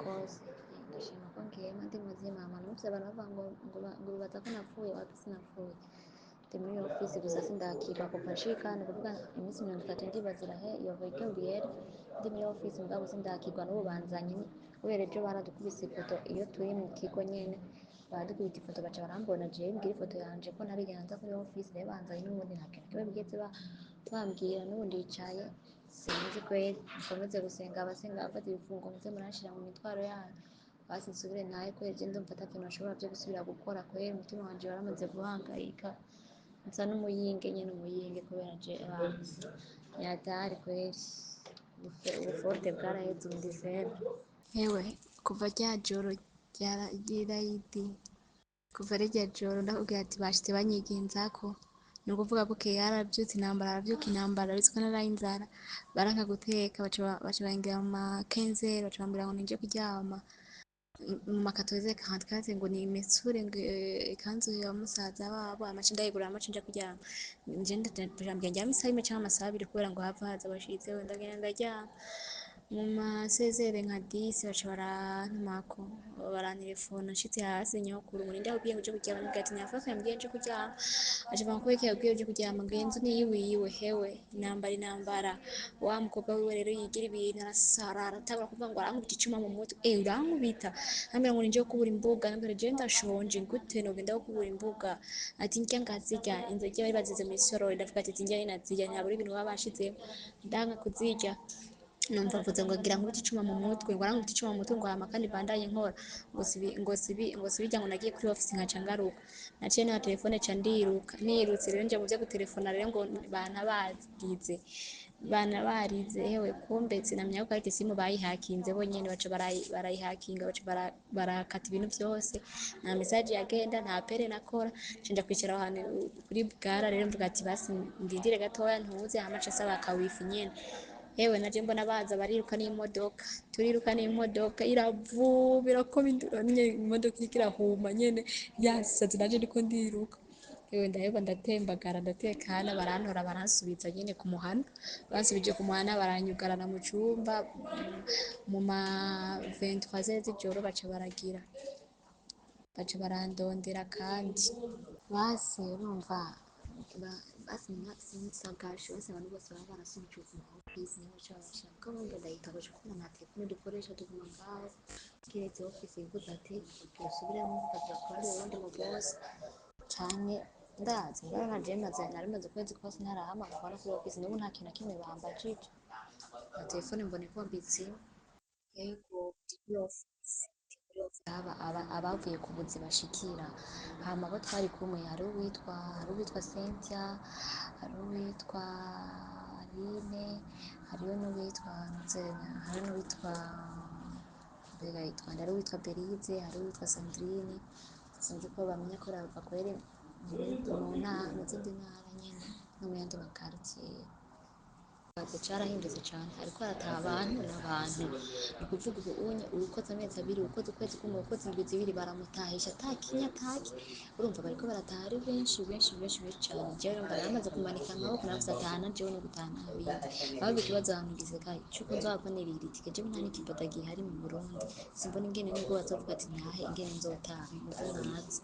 kose. Ndashima ko ngiyemo ndi muzima. Hama numvise abantu bavuga ngo bibaza ko napfuye, wapi sinapfuye. Ndi muri ofisi gusa sindakirwa kuva nshika, ni ukuvuga iminsi 30 ndibaza irahe iyo weekend yera ndi muri ofisi, mugabo sindakirwa n'ubu banzanye kubera ejo baradukubise ifoto iyo turi mu kigo nyene, baradukubita ifoto baca barambona jewe mbwira ifoto yanje ko ntarigera nza kuri ofisi. Rero banzanye n'ubundi nta kintu kimwe bigeze bambwira, n'ubu ndicaye sinzi kweri. Mukomeze gusenga, abasenga abafata ibifungo muze muranshira mu mitwaro yanyu, basi nsubire ntahe kweri. Je ndumva ata kintu nshobora vyo gusubira gukora kweri, umutima wanje waramaze guhangayika, nsa n'umuyinge nyene, umuyinge kubera je nyatari kweri, ubuforte bwaraheze, ubu ndi faible. Ewe, kuva rya joro ry'irayidi, kuva rirya joro ndakubwira ati bashitse banyigenzako, ni ukuvuga bukeye yaravyutse intambara, aravyuka intambara, uretse ko naraye inzara, baranka guteka, baca bangira mu ma 15, baca bambwira ngo ninje kuryama mu ma 14h44, ngo nimesure ngo ikanzu ya musaza wabo, amaca ndayigura, amaca nja kuryama. Nje ndambwira ndyame isaha imwe canke amasaha abiri kubera ngo hava haza abashitsi. Ewe, ndagenda ndaryama, mu ma 16 nka 10 baca barantumako, barantelefona nshitse hasi, nyokuru ngo ninde yakubwiye ngo uje kuryama? Ndamubwira ati nyafaka yambwiye nje kuryama. Aca avuga ngo kubera yabwiye uje kuryama, ngo inzu ni iyiwiwe. Hewe, intambara, intambara! Wa mukobwa wiwe rero yigira ibintu, arasara, aratangura kuvuga ngo arankubita icuma mu mutwe, urankubita, ambwira ngo ninje kubura imbuga. Ndamubwira jewe ndashonje, gute nogenda kubura imbuga? Ati ndya ngazirya, inzoga bari bazize mw'isorori. Ndavuga ati zinjya ninazirya ntabura ibintu baba bashizemo, ndanga kuzirya. Numva mvuze ngo ngira nkubite icuma mu mutwe, ngo arankubita icuma mu mutwe, ngo hama kandi bandanye nkora, ngo sibi, ngo sibi, ngo sibirya, ngo nagiye kuri office nkaca ngaruka. Naciye nta telefone ca ndiruka, nirutse rero nja mu vyo gutelefona rero ngo bana bagize bana barize. Hewe, kumbe sinamenya ko carte SIM bayihakinze bonyene, baca barayihakinga, baca barakata ibintu vyose, nta message yagenda, nta appel nakora. Nca nja kwicara aho hantu kuri bwara rero, mvuga ati basi ndindire gatoya ntuze, hama nca nsaba aka wifi nyene. Yewe, naje mbona baza bariruka n'imodoka, turiruka n'imodoka iravuma, irakoma induru nyene, imodoka iriko irahuma nyene yasaze, naje ndiko ndiruka. Yewe, ndaheba ndatembagara, ndatekana, barantora baransubiza nyene ku muhana. Bansubije ku muhana, baranyugarana mu cumba. Mu ma 23 z'ijoro baca baragira, baca barandondera kandi basi urumva basi sinsagashe bose, abantu bose baba barasubije ku ma office niho baca babashira, kuko bumva ndayitabaje kubera nta telefone dukoresha, tuguma ngaho kiretse office ivuze ati dusubiremo kukaza kurondera uwundi mu boss canke ndazi. Mbona nka jewe maze nari maze ukwezi kose ntarahamagarwa no kuri office, n'ubu nta kintu na kimwe bambajije, na telefone mbona ikombitse. Yego, ndi kuri office, ndi kuri office. Aba abavuye ku buzi bashikira, hama abo twari kumwe hari uwitwa Cynthia, hari uwitwa Aline, hariho n'uwitwa Nzenya, hari n'uwitwa mbega yitwa nde? Hari uwitwa Berize, hari uwitwa Sandrine, sinzi ko bamenya ko bakorera mu ntara, mu zindi ntara nyene no mu yandi makartier. Carahindutse cane, hariko harataha abantu n'abantu. Ni ukuvuga ubu unye uwukoze amezi 2, uwukoze ukwezi kumwe, uwukoze indwi 2, baramutahisha ata kinya ataki. Urumva bariko barataha ari benshi benshi benshi benshi cane. Jewe urumva naramaze kumanika amaboko, naravuze atahana jewe no gutaha nta bindi. Ahubwo ikibazo ahantu gisigaye c'uko nzohava nirira itike, jewe nta n'ikiboda gihari mu Burundi, simbona ingene nubwo bazovuga ati ntahe ingene nzotaha, nivyo ntazi.